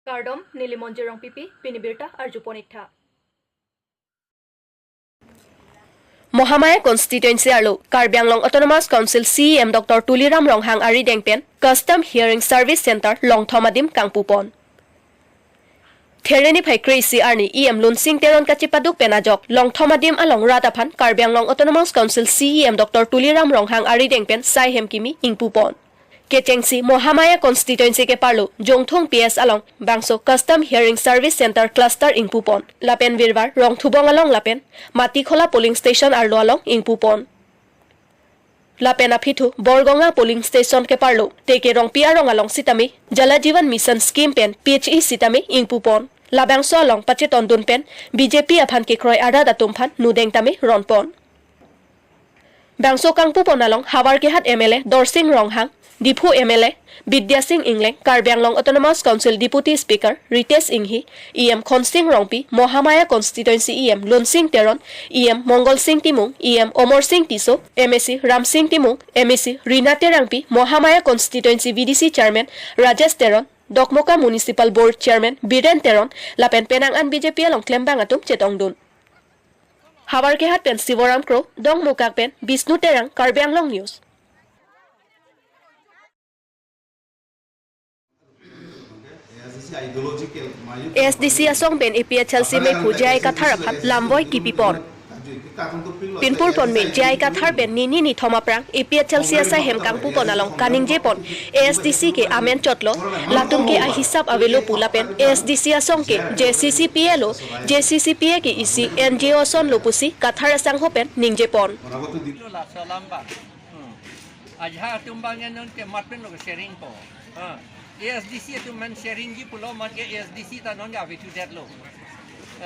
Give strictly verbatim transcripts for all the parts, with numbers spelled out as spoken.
Kardom, neli Monjir Rongpipi, pini birta arjupon iktha. Mahamaya constituency arlo Karbi Anglong Autonomous Council C E M Doctor Tuliram Ronghang arideng pen Custom Hearing Service Center Longthom adim kangpupon. There niphai kre-isi arni E M Lunsing Teron kachepaduk pen ajok Longthom adim along rat aphan Karbi Anglong Autonomous Council C E M Doctor Tuliram Ronghang arideng pen saihem kimi ingpupon. Kechengsi Mahamaya constituency keparlo Jongthung P S along bangso Custom Hearing Service Center cluster ingpupon. Lapen Virvar Rongthubong along lapen Matikhola polling station arlo along ingpupon. Lapen aphi thu Borgonga polling station keparlo T K Rongpi arong along sitame Jal Jeevan Mission scheme pen P H E sitame ingpupon. Labangso along pachetondun pen B J P aphan kekroi arat atum aphan nudeng tame ronpon. Bangso kangpupon along Howraghat M L A Dorsing Ronghang, Diphu M L A Bidya Sing Engleng, Karbi Anglong Autonomous Council Deputy Speaker Ritesh Enghi, E M Khonsing Rongpi, Mahamaya Constituency E M Lunsing Teron, E M Mongol Sing Timung, E M Omor Sing Tisso, M A C Ram Sing Timung, M A C Rina Terangpi, Mahamaya Constituency V D C Chairman Rajesh Teron, Dokmoka Municipal Board Chairman Biren Teron, lapen penang an B J P along klembang atum chetongdun. Howraghat pen Sivoram Kro, Dongmukak pen Bishnu Terang, Karbi Anglong News. A S D C asong pen A P H L C mephu J I Kathar aphan lamvoi kipipon. Pinpur ponme J I Kathar pen nini nithom aphrang A P H L C asaihem kangpupon along kaningjepon, A S D C ke amen chotlo, latum ke ahisap avelo pu lapen A S D C asong ke J C C P A lo, J C C P A ke isi N G O asonlo pusi Kathar asangho pen ningjepon. Lo laso alam abang. Hmm. Ajahak atum abang non ke mat pen lo ke sharing po. Ha. A S D C atum man sharing ji pulo, mat ke A S D C ta non ke avedetlo.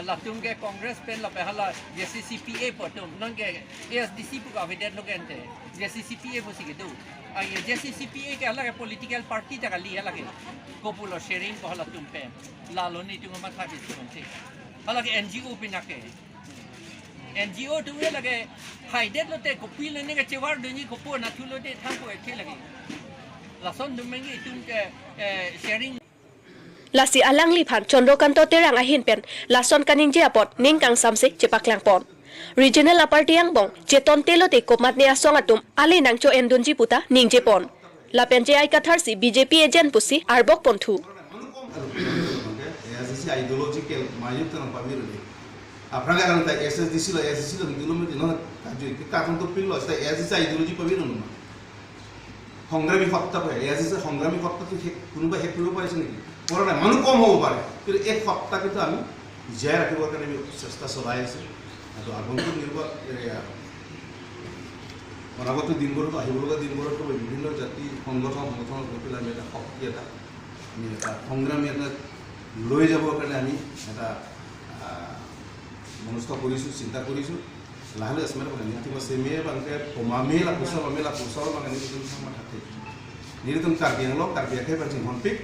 Latum ke Congress pen lapen hala J C C P A po atum non ke A S D C pu avedetlo ke ante. J C C P A pusi kedo. Ah, ye J C C P A ke hala ke political party ta kali hala ke. Kopulo sharing po halatum pen. Lalo nelitum matha bisur si. Hala ke N G O pinake. N G O atum ke lake haidetlote kopi lone kachevardunji, kopi nathulote thangpo ekthe lake. Lason atum ke itum ke, eh, sharing. Lasi alangliphan Chandrakanta Terang ahin pen lason kaningje apot ning kangsamse chepaklangpon. Regional aparty angbong chetontelote komatne asong atum ale nangcho-endunji puta ningjepon. Lapen J I Kathar si B J P agent pusi arbokponthu. A S D C ideological mayuk tanang paviruli. Aphrang alangta A S D C lo, A S D C lo hindu lo mati non kaju ke katong to pil lo, sta A S D C ideology paviruli ma. Hongrami fakta pa, A S D C hongrami fakta tu hek, kunuba hek kunuba isi niki. Pura na manu kom hobo pare. Pero ek fakta kita ami jai rakhibo karne ami chesta cholai ase. Ato abang tu nirba area. অনাগত দিনবোৰত, আহিবলগা দিনবোৰত বিভিন্ন জাতি সংগঠন, সংগঠনত গৈ পেলাই আমি এটা শক্তি এটা, আমি এটা সংগ্ৰামী এটা লৈ যাবৰ কাৰণে আমি এটা, আহ, মনস্থ কৰিছোঁ, চিন্তা কৰিছোঁ। Lahailo esmer bang, nelitum seme bangke pomame lapuson, mame lapuson bang nelitum sama thate. Nelitum Karbi Anglong, Karbi akhei bang chinghonpik.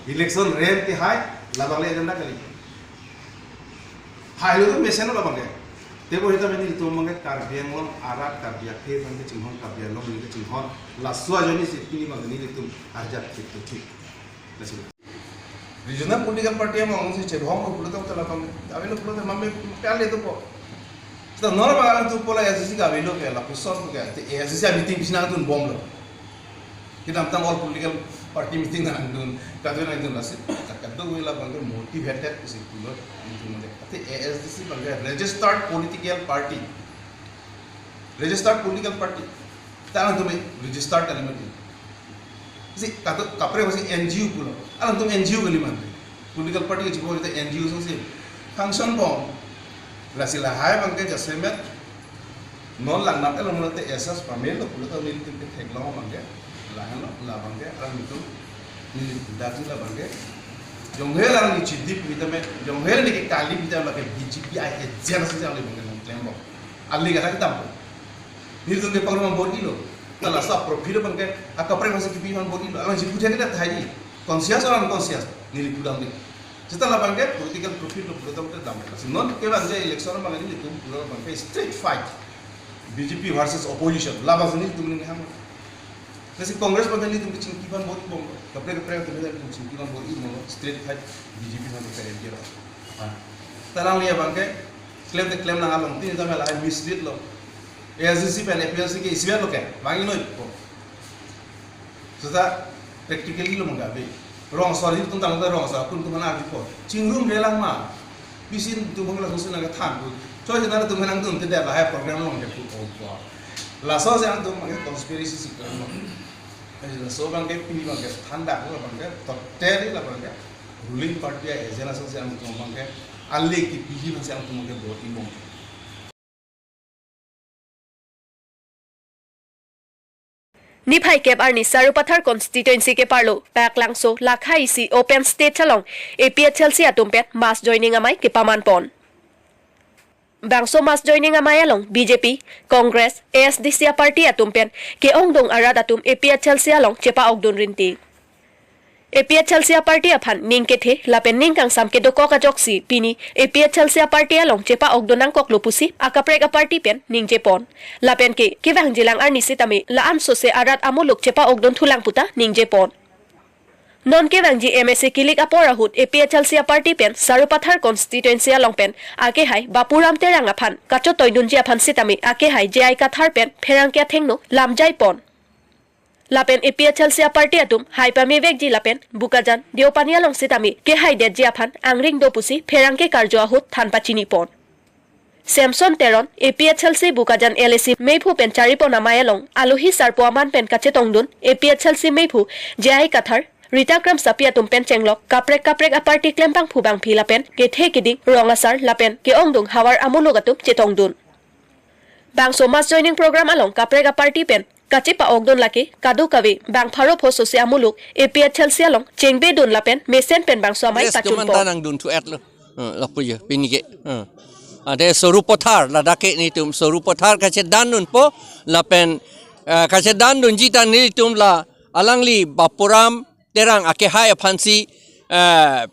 Election rem ke hai, labang le agenda kali. Hailo tu mesen lo bangke. Tebo hita bini tu bangke Karbi Anglong arat Karbi akhei bangke chinghon Karbi Anglong bangke chinghon. Laso ajoine si pini bangke nelitum arjap thik tu thik. Lasi. Regional political party among si chebhong lo pulo tong tela bangke. Abe lo pulo tong mame pale tu po. Seta nor bang tu pola A S D C ka abe lo ke lapuson ke. Te A S D C meeting bisna tun bom lo. Kedamtang all political party meeting nangdun, kadun nangdun lasi, kadokave la bangke motivated pusi pulo, nangdun mate. Ate A S D C bangke registered political party. Registered political party. Ta nangtum registered kali mati. Si, kato, kaprek si N G O pulo. Alangtum N G O kali mati. Political party ke chipo kita N G O song si function bom. Lasi lahai bangke jasemet non langnat elo mote esas pamelo pulo ta nelitum ke theklong bangke. Lahenlo la bangke alanglitum neli dati la bangke. Jonghel arang ni chidip kita me, jonghel ni ke kali kita la ke B J P I agent si jang le bangke nang klem bom. Ali kata kita bom. Nelitum ke pangrum bor ilo. Kalau sa profit bangke akaprek masih kipi man bor ilo. Alang si puja kita tadi. Conscious orang conscious. Neli pulang di. Seta labangke political profit lo pulo tong te dam. Si non ke bangke election bangke nelitum pulo bangke street fight. B J P versus opposition. Labang si nelitum ni ham. Lasi Congress pen nelitum kachingki abang bor-i bomlo. Kaprek kaprek atum nelitum chingki abang bor-i bomlo. Straight fight B J P abang ke keren kira. Ah. Ta alangli abang ke klem te klem nang along tin ta mela mislead lo. A S D C pen A P H L C ke isi lo ke. Bang inoi ko. Seta practically lo manggabe. Rong asor atum tang ta rong asor akun atum mana aji ko. Chingrum relang ma. Bisin atum bang langsung nang kethan ko. Choi nangtum nangtum te lahai program along ke ko ko. Laso si nangtum abang conspiracy si kamo. Laso abang ke pini abang ke thandak lo abang ke totally la abang ke ruling party a agenda so si nangtum abang ke ale ke pini abang si nangtum abang ke bor-i bom. Niphai kep arni Sarupathar constituency keparlo Paklangso lakha isi open stage along A P H L C atum pen mass joining amei kepaman pon. Bangso mass joining amei along B J P, Congress, A S D C a-party atum pen ke-ongdung arat atum A P H L C along chepa-okdun rinti. A P H L C a-party aphan ning kethe lapen ning kangsam kedokok ajoksi pini A P H L C a-party along chepa-okdun nangkoklo pusi akaprek a-party pen ningje pon. Lapen ke kevangjilang arni sitame la-an sose arat amuluk chepa-okdun thulang puta ningje pon. Non kevangji M S A kilik apor ahut A P H L C a-party pen Sarupathar constituency along pen akehai Bapuram Terang aphan kachotoidunji aphan sitame akehai J I Kathar pen pherangke athengno lamjai pon. Lapen A P H L C a-party atum hai pamevekji lapen Bokajan, Deopani along sitame kehaidetji aphan angring do pusi pherangke karju ahut than pachini pon. Samson Teron, A P H L C Bokajan L A C meiphu pen chari pon amei along alohi sarpo aman pen kachetongdun A P H L C meiphu J I Kathar, Rita Kramsapi atum pen chenglok kaprek kaprek a-party klembangphu bangphi lapen kethe keding rong asar lapen ke-ongdung havar amuluk atum chetongdun. Bangso mass joining program along kaprek a-party pen kachepa-okdun lake kadokave bang pharo pho sose amuluk A P H L C along chengbedun lapen mesen pen bangso amei Yes, pachun tuman pon. Tanang dun thu at lo. Eh, lapu je, pini ke. Eh. Ade Sarupathar, ladak ke nelitum Sarupathar kachedandunpo, lapen, eh, kachedandunji ta nelitum la alangli Bapuram Terang akehai aphansi, eh,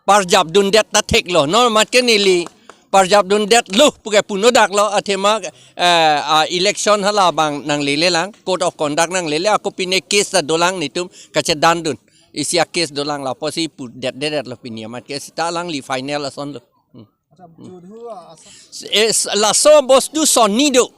parjapdundet ta theklo. Non mat ke neli parjapdundetlo puke puno daklo athema, eh, a-election hala abang nanglele lang, code of conduct nanglele, ako pine case ta dolang nelitum kachedandun. Isi a-case dolang lapusi pudetdetlo pini amat ke seta alangli final asonlo. Hmm. Acha, judhu, ah, asa- Eh, s-, laso bostu sonni do.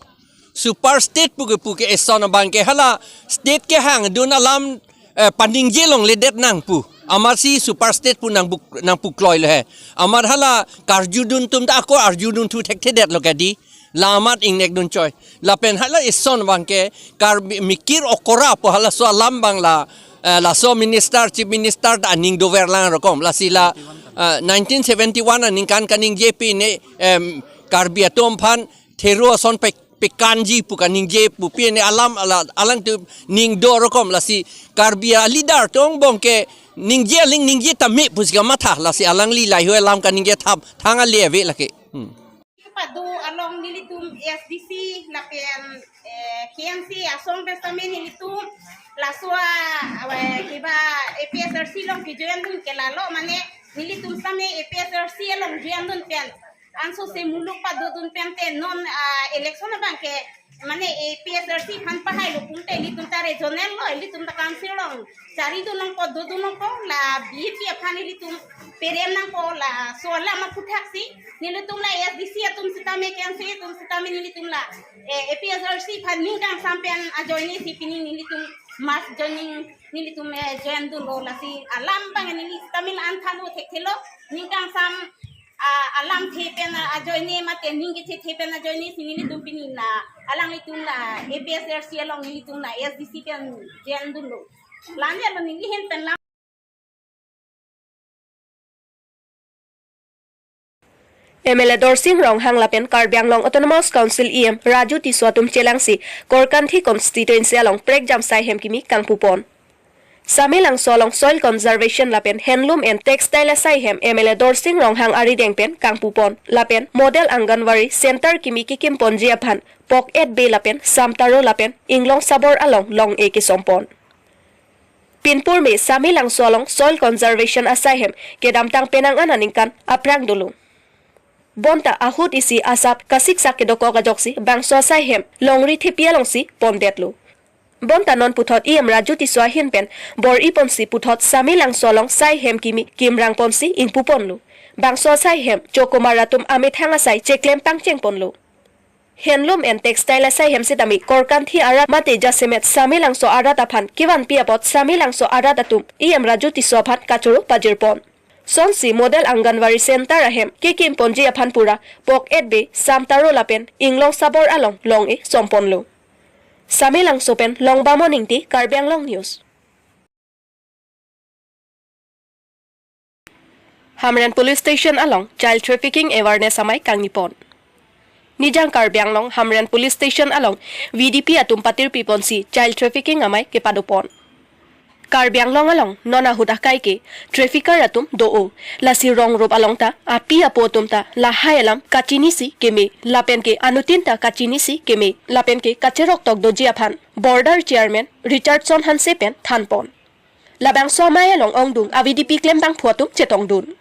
Super state puke puke eson abang ke hala state kehangdun alam, eh, paningje longledet nang pu. Amatsi super state pu nang buk-, nangpu kloilo he. Amat hala karjudun atum ta ako arjudun thu thekthedetlo kadi. La amat ingnekdun choi. Lapen hala eson abang ke Karbi mikir okora pu halaso alam abang la, eh, laso minister, chief minister ta aning dover lang rokom. Lasi la, eh, nineteen seventy-one aningkan kaningje pine, em, Karbi atum aphan thero ason pe-, pekanji pu kaningje pu pine alam ala, alangtum ning do rokom lasi Karbi a-leader atum angbong ke ningje aling ningje tame pusi kamatha lasi alangli lahai alam kaningje thap thang ale ave lake. Hmm. Pado along nelitum A S D C lapen, eh, K N C asong pen sitame nelitum laso a, awe, keba A P H L C along kejoindun ke lalo mane nelitum sitame A P H L C along joindun pen. Ansose muluk padodun pen te non, ah, election abang ke mane A P H L C aphan pahailo pulote ilitum ta regional lo, ilitum ta council along charidun nangpo, dodun nangpo, la B J P aphan ilitum perem nangpo, laso alam aphuthaksi nelitum la A S D C atum sitame, K N C atum sitame nelitum la, eh, A P H L C aphan ning kangsam pen ajoinesi pini nelitum mass joining nelitum, eh, joindunlo lasi alam abang neli sitame la-an thanlo thekthelo ning kangsam, ah, alamthe pen, ah, ajoine mate ning kethethe pen ajoinesi nelitum pini la alanglitum la A P H L C along nelitum la A S D C pen joindunlo. Lani alo neli ahin pen la M L A Dorsing Ronghang lapen Karbi Anglong Autonomous Council E M Raju Tisso atum chelangsi Korkanthi constituency along prekjam asaihem kimi kangpupon. Samelangso along Soil Conservation lapen Handloom and Textile asaihem M L A Dorsing Ronghang arideng pen kangpupon lapen Model Anganwadi Center kimi kekimponji aphan Pok-et Bey lapen Samtaro lapen Inglong Sabor along long-e kesompon. Pinpur me Samelangso along Soil Conservation asaihem kedamtang penang an aningkan aphrang dolo. Bonta ahut isi asap kasiksak kedokok ajoksi bangso asaihem longri thepi alongsi pondetlo. Bonta non puthot E M Raju Tisso ahin pen bor-i ponsi puthot Samelangso along saihem kimi kimrang ponsi ingpu ponlo. Bangso saihem chokomar atum amethang asai cheklem pangcheng ponlo. Handloom and textile asaihem sitame Korkanthi arat mate jasemet Samelangso arat aphan kevanpi apot Samelangso arat atum E M Raju Tisso aphan kachoro pajir pon. Sonsi Model Anganwadi Center ahem kekim ponji aphan pura pok etbe, samtaro lapen inglong sabor along long-e som ponlo. Samelangso pen Longbamon Ingti, Karbi Anglong News. Hamren Police Station along Child Trafficking Awareness amei kangni pon. Nijang Karbi Anglong Hamren Police Station along V D P atum patirpi ponsi Child Trafficking amei kepado pon. Karbi Anglong along non ahut akai ke trafficker atum do-o. Lasi rong rup along ta api apo atum ta lahai alam kachinisi keme, lapen ke anuttin ta kachinisi keme, lapen ke kacherok tok doji aphan Border Chairman Richardson Hanse pen than pon. Labangso amei along ongdung a-V D P klembangphu atum chetongdun.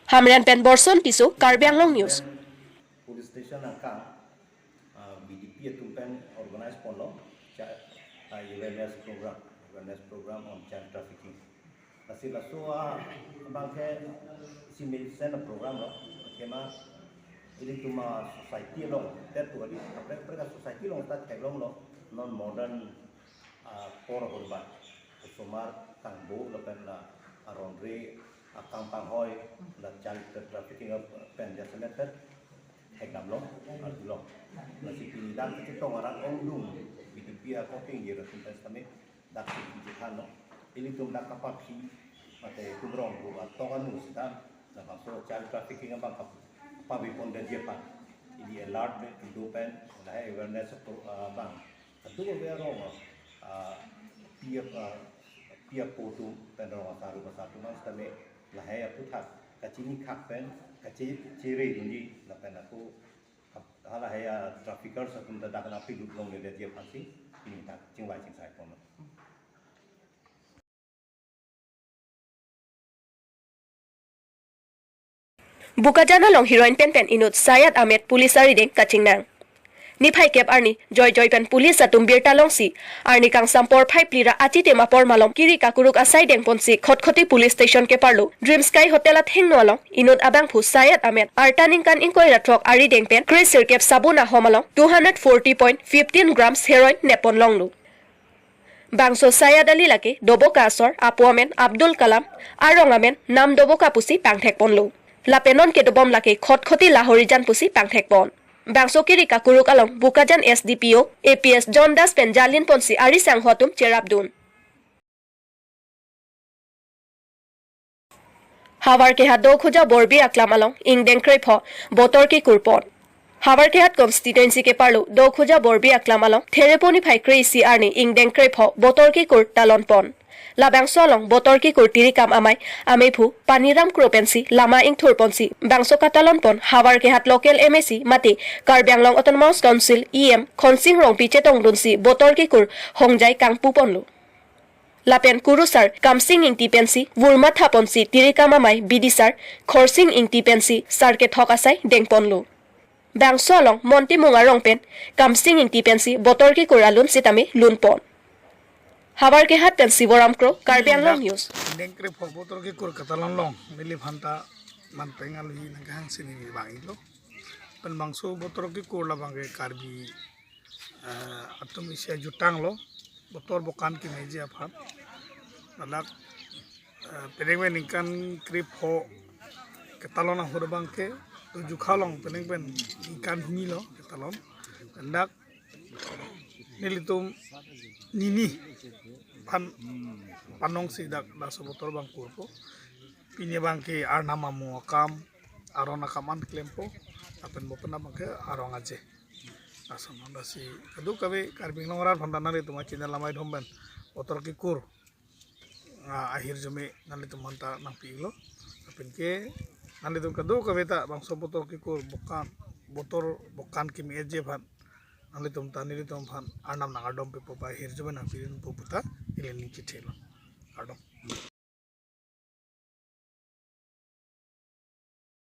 Hamren pen Borson Tisso, Karbi Anglong News. Police station angkang, ah, V D P atum pen organize ponlo, cha-, ah, awareness program, awareness program on child trafficking. Lasi laso, ah, abangke si mesen program lo, kema ilitum a-society along, ter tu kali, kaprek kaprek a-society along ta theklonglo, non modern apor ahorba, osomar kangbo lapen la aron-re akam panghoi, la child trafficking pen jasemet pen thekdamlo, arjulo. Lasi pini dak kachetong arat ongdung V D P a-coping year atum pen sitame dak si chethanlo. Ilitum dak kapaphi mate kumrong bu atok anu sita, labangso child trafficking abang kap-, pavi pon detji aphan ili alert be kedo pen, lahai awareness pro-, ah, abang kadokave arong, ah, api ap-, ah, api apo atum pen rong asar rup asar atum an sitame lahai aputhak kachini khak pen kache-, chere dunji lapen ako halahai a-traffickers atum ta dak nangpilut longledetji aphansi pini dak chingvai chingsai ponlo. Bokajan along heroin penpen inut Sayed Ahmed police arideng kachingnang. Niphai kep arni joijoi pen police atum birta longsi arni kangsam porphai phli ra achitim apor malom kiri kakuruk asai dengponsi Khatkhati police station keparlo Dream Sky Hotel athengno along inut abangphu Sayed Ahmed arta ningkan ingkoi ra throk arideng pen kre sirkep sabun ahom along two hundred forty point fifteen grams heroin neppon longlo. Bangso Sayed Ali lake Doboka asor, apo amen Abdul Kalam, arong amen Nam Doboka pusi pangthek ponlo. Lapen non kedobom lake Khatkhati Lahorijan pusi pangthek pon. Bangso kiri kakuruk along Bokajan S D P O, A P S John Das pen jalin ponsi ari sangho atum cherapdun. Havarkehat Dokhuja Borbi Aklam along ingdeng krepho botor kekur pon. Havarkehat constituency keparlo Dokhuja Borbi Aklam along Therepo niphai kre-isi arni ingdeng krepho botor kekur talon pon. Labangso along botor kekur tirikam amei amephu Paniram Kro pensi lama ingthur ponsi bangso katalon pon Havarkehat local M A C mate Karbi Anglong Autonomous Council E M Khonsing Rongpi chetongdunsi botor kekur hongjai kangpu ponlo. Lapen kurusar Kamsing Ingti pensi vurmatha ponsi tirikam amei bidisar Khorsing Ingti pensi sar kethok asai dengponlo. Bangso along Montimung arong pen Kamsing Ingti pensi botor kekur alun sitame lunpon. Havarkehat pen Siboram Kro, Karbi Anglong News. Ingdeng krepho botor kekur katalon long, neli aphanta manpeng alohi nangkehang si neli vang-iklo. Pen bangso botor kekur labang ke Karbi, eh, atum isi ajutang lo, botor bokan kemeji aphan. Ladak, eh, penang pen ningkan krepho katalon ahut abangke, to jukha long penang pen ningkan hini lo katalon. Ladak nelitum nini aphan panongsi dak laso botor abang kurpo. Pini abangke arnam amo akam, aron akam an klempo, lapen bopen abangke arong aje. Lason lasi kadokave Karbi Anglong arat aphanta nanglitum achinel amei thom pen botor kekur, ah, ahirjume nanglitum aphanta nangpi-iklo. Lapen ke nanglitum kadokave ta bangso botor kekur bokan, botor bokan keme-etji aphan nanglitum ta nelitum aphan arnam nang-ardom pipo ba ahirjume nangpidunpo puta ili ning chithelo. Kardom.